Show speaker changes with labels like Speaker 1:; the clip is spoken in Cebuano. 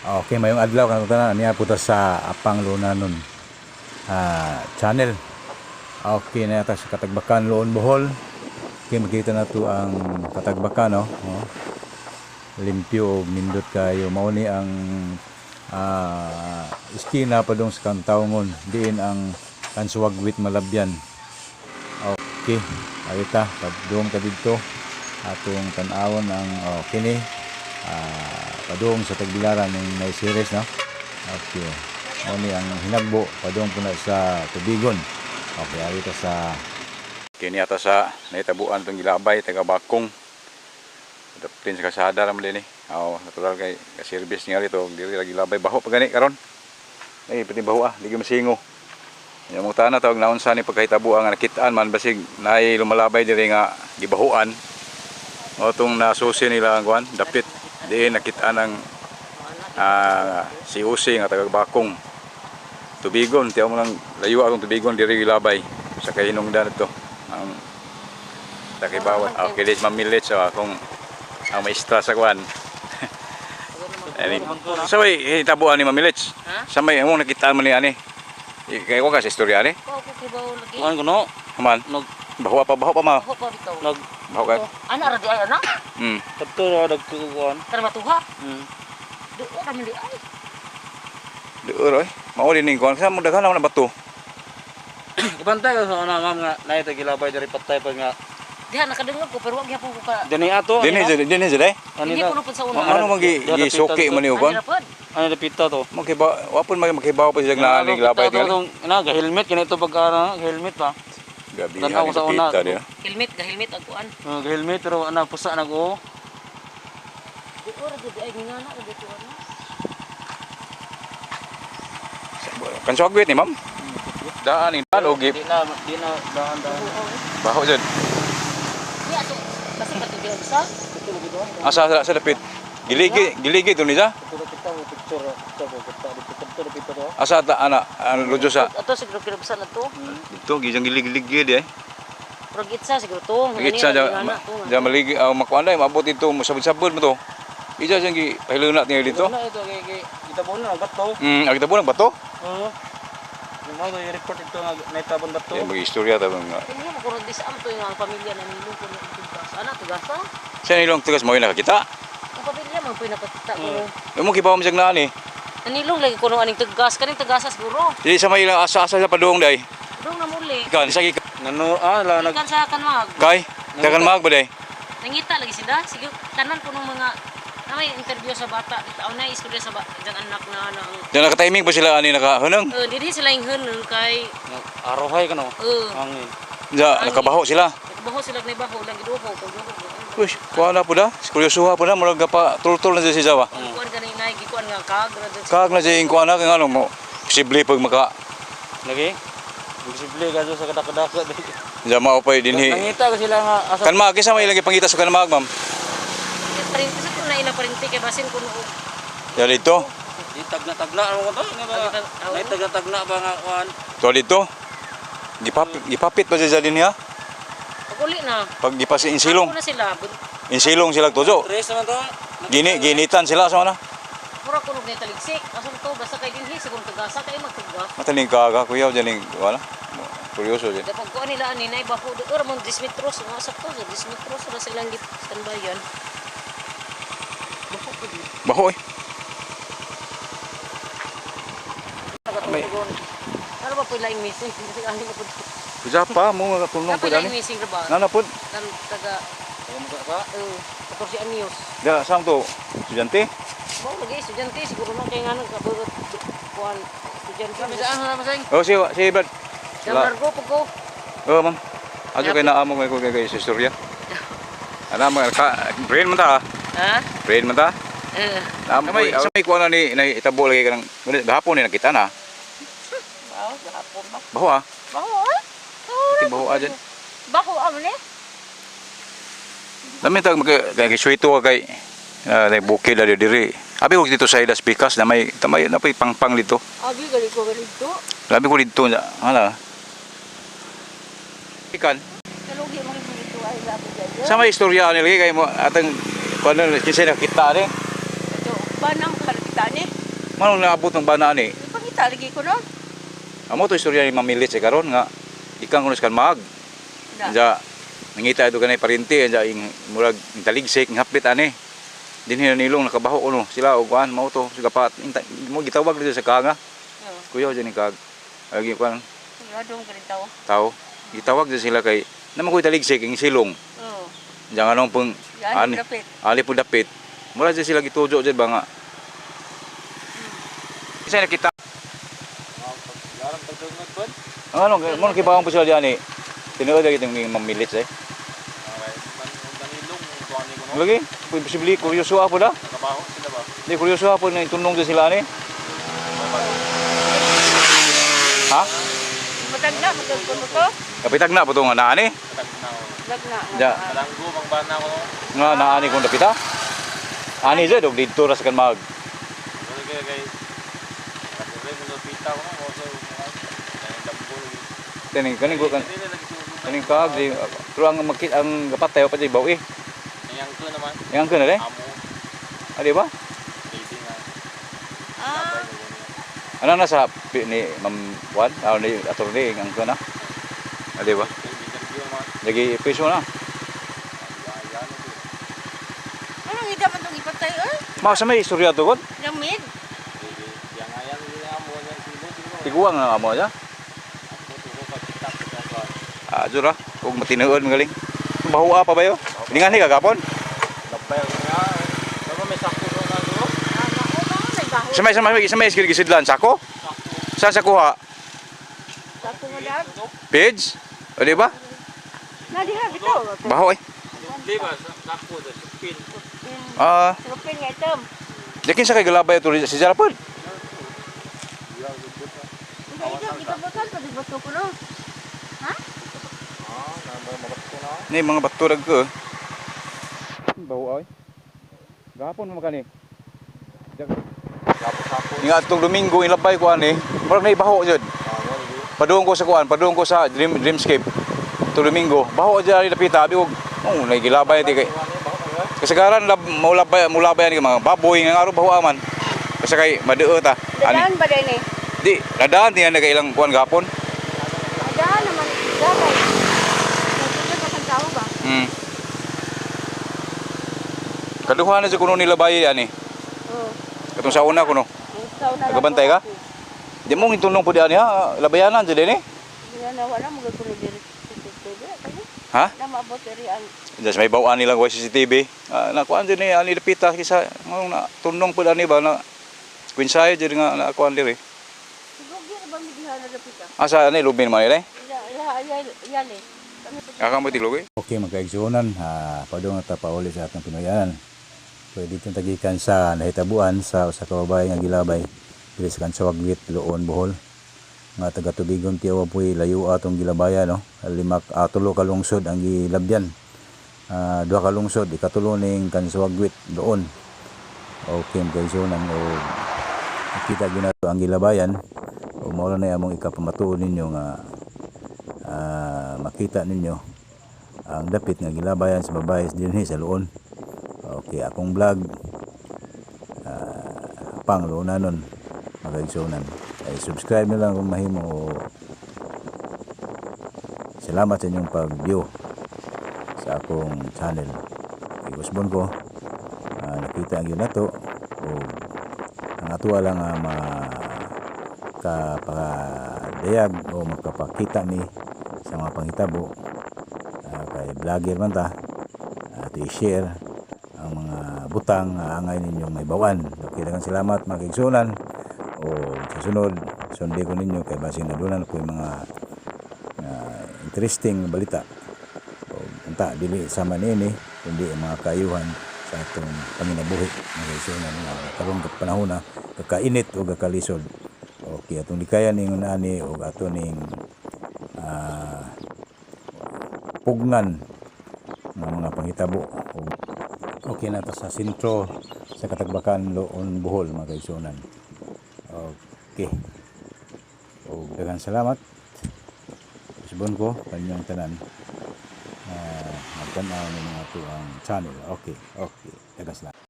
Speaker 1: Okay, mayong adlaw kanang tanan niya punta sa Apang Lunanon channel. Okay na ta sa Katagbakan, Loon, Bohol. Okay, makita na to ang Katagbakan, no? Oh. Limpyo ug nindot kayo. Mao ni ang iskina padung sa Kantawngon. Diin ang Kansuwagwit, Malabyan. Okay, arita padung ta didto. Atong tan-awon ang, oh, kini padung sa Tagbilaran ng may series, no. Okay. Mao ni ang hinagbo padung puna sa Tubigon. Okay, arita sa kini ata sa nahitabuan tong gilabay taga Bakong. Daplin sa kasada ra man din eh. Aw, natural kay ka-service niya rito, diri ra gilabay, baho pa gani karon. Ay, pati baho ah, di gyud masingo. Yung mga tana tawag naunsa ni pagkahitabo nga nakitaan man basig naay lumalabay diri nga gibahuan. O tong nasusi nila ang kuan, dapit diin nakitaan ang si Usi nga taga Bakong. Tubigon, tiyaw mo lang layo akong tubigon diri gilabay sa kahinungdan ito. Ang takibawat. Okay, let's mamilit sa akong ang maestra sa kuan. Ani. Sa may hitabuan ni Mamilits.
Speaker 2: Ha?
Speaker 1: Sa may among nakitaan man ni ani. Kay ko kasi istorya ani.
Speaker 2: Ko ko kibaw lagi.
Speaker 3: Kuan ko no,
Speaker 1: Human.
Speaker 3: nag
Speaker 1: Baho pa, baho pa ma.
Speaker 2: Ako pa bitaw.
Speaker 3: nag
Speaker 1: Baho ka.
Speaker 2: Ana ra di ay ana.
Speaker 3: Kadto ra nagkukuan.
Speaker 2: Tara matuha. Duo kami di ay.
Speaker 1: Duor oy. Mao din ning kuan sa mo daghan naman ang bato.
Speaker 3: Kabantay ka sa una, ma'am, nga naay ta gilabay diri patay pa nga.
Speaker 2: Diha nakadungog ko pero wag gyapon ko ka.
Speaker 3: Dini ato.
Speaker 1: Dinhi jud, dinhi jud eh.
Speaker 3: Ani
Speaker 2: Hindi
Speaker 3: na.
Speaker 2: ko na pud sa una.
Speaker 1: Ano man gi gisuki man ni kuan?
Speaker 2: Ani ra pod.
Speaker 3: Ani dapita to.
Speaker 1: Makiba wapon may makibaw pa sila na ni labay
Speaker 3: tingali. Na ga helmet kini to pag ana helmet pa.
Speaker 1: Gabi
Speaker 3: Tanaw
Speaker 1: ni
Speaker 3: ko sa una.
Speaker 1: dapita diha.
Speaker 2: Helmet ga helmet ag kuan.
Speaker 3: Ga helmet pero ana pusa na ko.
Speaker 2: Duo ra di ay ngana ra di kuan.
Speaker 1: Kanswagwit ni ma'am. Daan ni daan og
Speaker 3: Di na daan daan.
Speaker 1: baho jud.
Speaker 2: Niya to kasi katugil sa.
Speaker 3: Ito lagi doon.
Speaker 1: Asa sa dapit. Giligi giligi to ni sa.
Speaker 3: Ito dapita mo picture picture ko kita dito kadto dapita to.
Speaker 1: Asa ta ana ang ludyo sa.
Speaker 2: Ato siguro kinabsan na to.
Speaker 1: Dito gijang gilig-giligi di eh.
Speaker 2: Murag itsa siguro to.
Speaker 1: Itsa
Speaker 2: ja
Speaker 1: ja ja maligi aw makuan dai maabot dito mo sabod-sabod mo to. Ija siyang gi pahiluna niya dito.
Speaker 3: Na ito kay kay gitabon na bato.
Speaker 1: Ang tabo ng bato.
Speaker 3: Oo. Yung mga i-report ito nga naitabon bato.
Speaker 1: Yan mag-istorya ta mga.
Speaker 2: Hindi mo kuno di sa amto yung ang pamilya na nilong kuno ang tugas. Ana tugasa?
Speaker 1: Sa nilong tugas mo nakakita.
Speaker 2: Ang pamilya man po nakakita ko.
Speaker 1: Imo kibaw mo siyang naan eh.
Speaker 2: Nanilong lagi kuno aning tugas kaning tugasa siguro.
Speaker 1: Dili sa may ilang asa-asa sa padung day.
Speaker 2: Dong na muli.
Speaker 1: Kan sa gi
Speaker 3: Nano ah la nag
Speaker 2: Kan sa kanwag.
Speaker 1: kay tagan mag ba day.
Speaker 2: Nangita lagi sila. Sige, tanan ko ng mga na may interview sa bata. Dito na istorya sa diyang anak na ano.
Speaker 1: Diyan naka-timing pa sila ani nakahunong.
Speaker 2: Dili sila yung hunong kay
Speaker 3: arohay ka no.
Speaker 2: eh
Speaker 3: Angin.
Speaker 1: Ja nakabaho sila.
Speaker 2: baho sila na baho lang giduho kung duho.
Speaker 1: Uy, kuha na po da. Kuryosuha po na murag pa tultul na siya si Jawa.
Speaker 2: Kuan ka na inay, gikuan nga kag ra dyan.
Speaker 1: Kag na siya yung kuha na kay ngano mo. Posible pag maka
Speaker 3: Lagi. Posible ka sa kadakadaka.
Speaker 1: ja mao pa dinhi.
Speaker 3: Nangita ko sila nga asa
Speaker 1: Kan maag sa may ilang gipangita sa kanmag, ma'am.
Speaker 2: Parinti sa kung na ila parinti kay basin kuno og
Speaker 1: Ya dito.
Speaker 3: Di tagna-tagna ano ko to? Nga ba? May tagna-tagna ba nga kuan?
Speaker 1: To dito. Gipapit gipapit pa siya dinhi ha.
Speaker 2: Pag uli na.
Speaker 1: Pag gipasi insilong.
Speaker 2: Ako na sila.
Speaker 1: Insilong sila tujo.
Speaker 3: Tres naman to.
Speaker 1: Gini ginitan sila sa mana.
Speaker 2: Mura kuno og taligsik. Asan to basta kay dinhi siguro tugasa kay magtugas.
Speaker 1: Mataning kaga kuya diyan ning wala. Kuryoso diyan.
Speaker 2: Dapat kuan nila ani nay baho do ora mo 10 metros nga sakto sa 10 metros ra sa ilang standbyan. Baho ko di.
Speaker 1: Baho eh. May-
Speaker 2: Ano ba po laing missing? Kasi ano na po.
Speaker 1: Usa pa mo nga tulong
Speaker 2: Kapoy
Speaker 1: po
Speaker 2: laing
Speaker 1: dani.
Speaker 2: missing ra ba?
Speaker 1: Nana po.
Speaker 2: Kan taga
Speaker 3: Ka?
Speaker 2: 14 anyos.
Speaker 1: Da sam to estudyante.
Speaker 2: Mao lagi estudyante siguro na kay ngano kaburot kuan estudyante.
Speaker 3: Sabi saan na masing?
Speaker 1: Oh si si Brad.
Speaker 2: Jam largo po ko.
Speaker 1: Oh ma'am. Adyo kay naamo kay kay kay sa istorya. Ana mo ka brain man ta.
Speaker 2: Ha?
Speaker 1: Brain man ta.
Speaker 2: Eh.
Speaker 1: Naamo may sa may kuha na ni na itabo lagi kanang gahapon ni nakita na.
Speaker 2: Baho gahapon ba?
Speaker 1: Baho ah.
Speaker 2: Baho ah.
Speaker 1: Iti baho ah dyan.
Speaker 2: Baho amo ni.
Speaker 1: Lamin tag kay kay suwito ka kay uh, bukid na diri. Abi ko dito sa Idas Pikas na may tamay na pay pangpang dito.
Speaker 2: Abi gali ko dito.
Speaker 1: Labi ko dito na. Hala. Ikan.
Speaker 2: Kalugi mo dito ay labi dyan.
Speaker 1: Sa may istorya ni lagi kay mo atang kuno kinsa nakita ni.
Speaker 4: Ito, panang kalagita Pangita ni.
Speaker 1: Manong naabot ng bana ani?
Speaker 4: Pangita lagi ko no.
Speaker 1: Amo to istorya ni Mamilit sa karon nga ikan kuno sa mag.
Speaker 4: Na.
Speaker 1: Anja nangita ito kanay parinti anja ing murag ing taligsik ing hapit ani. Dinhi na nilong nakabaho kuno sila og kuan mao to sigapat mo gitawag dito sa kanga.
Speaker 4: Oo.
Speaker 1: Kuya dyan ni kag agi kuan
Speaker 4: Sigurado mo ganit tao.
Speaker 1: tao. Gitawag dyan sila kay naman ko'y taligsik ing silong.
Speaker 4: Oo.
Speaker 1: Anja anong pang
Speaker 4: Yan
Speaker 1: ani
Speaker 4: dapit.
Speaker 1: ali po dapit. Mura dyan sila gitujo dyan ba nga. Isa nakita.
Speaker 3: Larang pagdungod bon.
Speaker 1: Ang ano, mo nakibawang po sila diyan eh. Tinuod lagi itong mamilit eh.
Speaker 3: Okay, man manilong kuan ni kuno.
Speaker 1: Lagi, posible kuryoso po da.
Speaker 3: Nakabaho sila ba?
Speaker 1: Di kuryoso po na itunong dyan sila ani. Ha?
Speaker 4: Matag na matag ko to.
Speaker 1: Kapitag na po ito nga naani.
Speaker 3: Tagnaw.
Speaker 4: Lag na.
Speaker 1: Ja.
Speaker 3: Kalanggo bang bana ko.
Speaker 1: Nga naani kong dapita. Ani dyan, og dito ra sa kan mag.
Speaker 3: Wala kay kay. Kapire mo pita ko no sa dambo.
Speaker 1: Kaning kaning ko kan
Speaker 3: Dili lagi sugod.
Speaker 1: kaning kag di pero ang makit ang gapatay pa di baw eh.
Speaker 3: Yang ko naman.
Speaker 1: Yang ka na eh.
Speaker 3: Amo.
Speaker 1: Ah, di ba?
Speaker 3: Baby nga.
Speaker 4: Ah,
Speaker 1: Ano na sa ni Ma'am Juan, ah, ni attorney ang ka na. Ah, di ba?
Speaker 3: Interview naman.
Speaker 1: Lagi piso na.
Speaker 3: Ayan.
Speaker 4: anong ida man tong ipatay oy?
Speaker 1: Mao sa may istorya to god.
Speaker 4: Yang mid.
Speaker 3: Yang ayan yung amo niya silong siguro.
Speaker 1: Tiguang nga amo niya.
Speaker 3: Ako tuko pagkitak ko sa
Speaker 1: Ah, jura, ug matinuod magaling. Bahuа pa ba yo? Ningan ni kagapon.
Speaker 3: Labay ako nga. Baka may sakto ko na siguro.
Speaker 4: Ah, mao ba may baho.
Speaker 1: Sa may sa may gisidlan sako. Sa sa kuha?
Speaker 4: Sako nga dag.
Speaker 1: Page? O di ba?
Speaker 4: Na diha bitaw.
Speaker 1: Baho eh.
Speaker 3: Di ba sakto sa supin.
Speaker 1: Ah,
Speaker 4: Supin nga itom.
Speaker 1: di kinsa kay galabay ato si Jarapod.
Speaker 4: Ida ida gitabutan pa di bato ko no.
Speaker 3: Ah, na na.
Speaker 1: Ni mga bato rag ko. Baho ay. Gahapon mo makani.
Speaker 3: Sapo-sapo.
Speaker 1: Nga atong Domingo ilabay ko ani, murag na ibaho jud. Padung ko sa kuan, padung ko sa Dreamscape. Atong Domingo, baho jud ani dapita abi og oh, nagilabay ti kay. Kasagaran lab maulabay mulabay ani mga baboy nga araw baho aman. Basta kay maduot ta. Ani
Speaker 4: Dadaan ba day ni?
Speaker 1: di radaan niya nagailang kuan gahapon.
Speaker 4: Dadaan naman gabay. Nagtudlo pa sa tao ba?
Speaker 1: Kaduha na sa kuno nila bay ani.
Speaker 4: Oo.
Speaker 1: Katong sa una kuno.
Speaker 4: Ikaw na lang
Speaker 1: Nagabantay ka? Di mo ngitulong pud ani ha, labayanan jud ini.
Speaker 4: Wala na wala mo gud diri CCTV.
Speaker 1: Ha?
Speaker 4: Na maabot diri ang
Speaker 1: Just may bawaan nilang way CCTV. Ah, nakuan din ni ani dapita kisa ngong na tunong pud ani ba na kwinsayo jud nga nakuan diri.
Speaker 4: Siguro ba mi diha na dapita?
Speaker 1: Asa ani lubin man ini?
Speaker 4: Ila ila iyali.
Speaker 1: Akang mo tilugi.
Speaker 5: Okay, magkaigsuonan, padung na ta pauli sa atong Pinoyanan. Pwede itong tagikan sa nahitabuan sa usa ka babae nga gilabay diri sa Kansawagwit, Loon, Bohol. Nga taga Tubigon Tiawa puy layo atong gilabayan no. Lima tulo ka lungsod ang gilabyan. Duha ka lungsod, ikatulo ning Kansawagwit, Loon. Okay, magkaigsuonan o nakita gyud nato ang gilabayan o mao na among ikapamatuod ninyo nga makita ninyo ang dapit nga gilabayan sa babae dinhi sa Loon. Okay, akong vlog pang Loonanon magaigsuonan. Ay subscribe na lang kung mahimo o salamat sa inyong pag-view sa akong channel. Igusbon ko nakita ang yun nato o ang atuwa lang nga makapadayag o makapakita mi sa mga panghitabo kay vlogger man ta at i-share ang mga butang nga angay ninyong may bawan. Okay, daghang salamat mga kaigsuonan. O sa sunod, sundi ko ninyo kay basin nadunan ko yung mga interesting balita. O unta dili sama niini kundi ang mga kaayuhan sa atong panginabuhi mga kaigsuonan nga karong panahon na kakainit o kakalisod. Okay, atong likayan ningon ani o ato ning pugnan ng mga panghitabo. Okay na ta sa sentro sa Katagbakan, Loon, Bohol mga kaigsuonan. Okay. O daghang salamat. Usbon ko kanyang tanan. Magtan-aw ng mga tuang channel. Okay, okay. Daghang salamat.